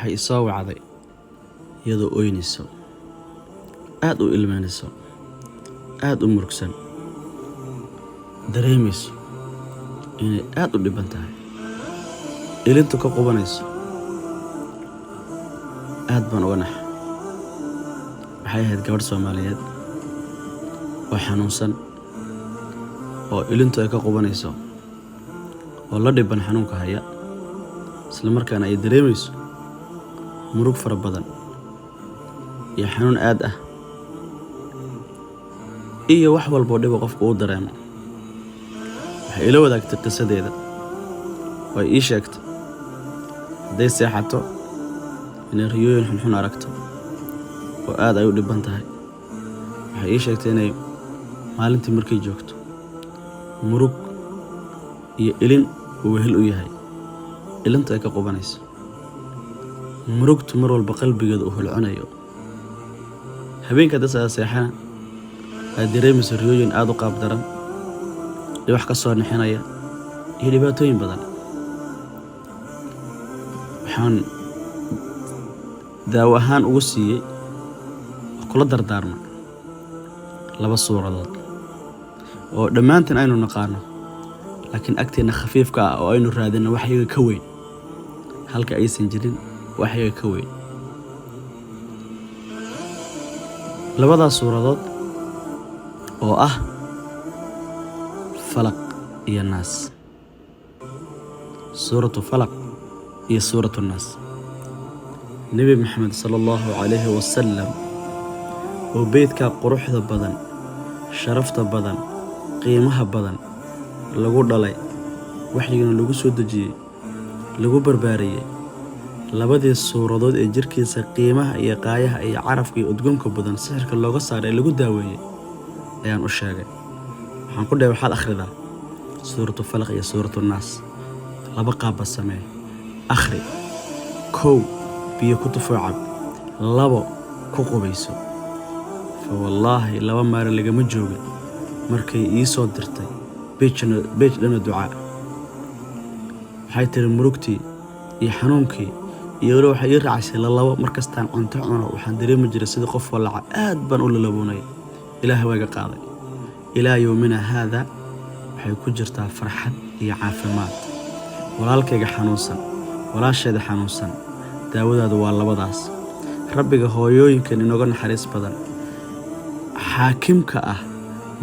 Waxay isoo wacday iyadoo oynayso, aad u ilmeynayso, aad u murugsan, dareemayso inay aad u dhiban tahay, ilintu ka qubanayso. Aad baan uga naxa. Waxay ahayd gabadh Soomaaliyeed oo xanuunsan, oo ilintu ay ka qubanayso, oo la dhiban xanuunka haya, isla markaana ay dareemayso murug fara badan iyo xanuun aad ah iyo wax walboo dhiba qofku uu dareemo. Waxay ila wadaagtay qisadeeda. Way ii sheegtay hadday seexato inay riyooyin xunxun aragto oo aad ay u dhiban tahay. Waxay ii sheegtay inay maalintii markay joogto murug iyo ilin uu wehel u yahay, ilintu ay ka qubanayso, murugtu mar walba qalbigeeda uu holconayo, habeenka hadda seexana ay dareemayso riyooyin aad u qaab daran iyo wax ka soo nixinaya iyo dhibaatooyin badan. Waxaan daawo ahaan ugu siiyey oo kula dardaarmay laba suuradood oo dhammaanteen aynu naqaano, laakiin agteenna khafiifka ah oo aynu raadinno wax iyaga ka weyn, halka aysan jirin wax iyaga ka weyn. Labadaas suuradood oo ah Falaq iyo Naas, Suuratu Falaq iyo Suuratu Naas. Nebi Maxamed sala Allahu calayhi wasalam oo beydkaa quruxda badan, sharafta badan, qiimaha badan lagu dhalay, waxyigana lagu soo dejiyey, lagu barbaariyey, labadii suuradood ee jirkiisa qiimaha iyo qaayaha iyo carafka iyo udgoonka badan sixirka looga saaray ee lagu daaweeyey ayaan u sheegay. Waxaan ku dhahay, waxaad akhridaa Suuratu Falaq iyo Suuratu Naas. Laba qaabba samee: akhri, kow, biyo ku tufoo cab; labo, ku qubayso. Fa wallaahi, 2 maalin lagama joogin markay ii soo dirtay page dhana ducaa. Waxay tiri murugtii iyo xanuunkii iyo weli waxay ii raacisay lalabo. Markastaan cunto cuno waxaan dareemi jiray sidii qof wallaca, aad baan u lalaboonaya. Ilaahay waa iga qaaday. Ilaa yowmina haada waxay ku jirtaa farxad iyo caafimaad. Walaalkayga xanuunsan, walaasheeda xanuunsan, daawadaadu waa labadaas. Rabbiga hooyooyinkan inooga naxariis badan, xaakimka ah,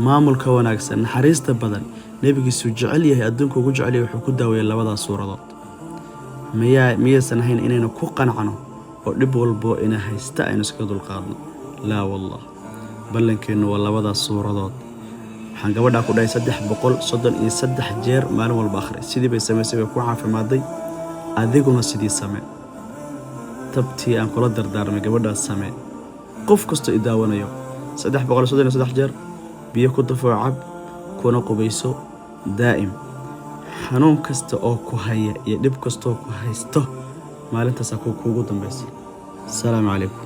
maamulka wanaagsan, naxariista badan, nebigiisuu jecel yahay, adduunka ugu jecel yahay, wuxuu ku daaweeyey labadaas suuradood. Miyaysan ahayn inaynu ku qanacno oo dhib walboo ina haysta aynu iskaga dulqaadno? Laa wallah, ballankeennu waa labadaas suuradood. Waxaan gabadhaa ku dhahay, 333 jeer maalin walba akhri. Sidii bay samaysay, way ku caafimaaday. Adiguna sidii samee, tabtii aan kula dardaarmay gabadhaas samee. Qof kastoo i daawanayo, 333 jeer biyo ku dafoo cab, kuna qubayso daa'im. Xanuun kasta oo ku haya iyo dhib kastaoo ku haysto, maalintaasaa kuugu dambaysa. Asalaamu calaykum.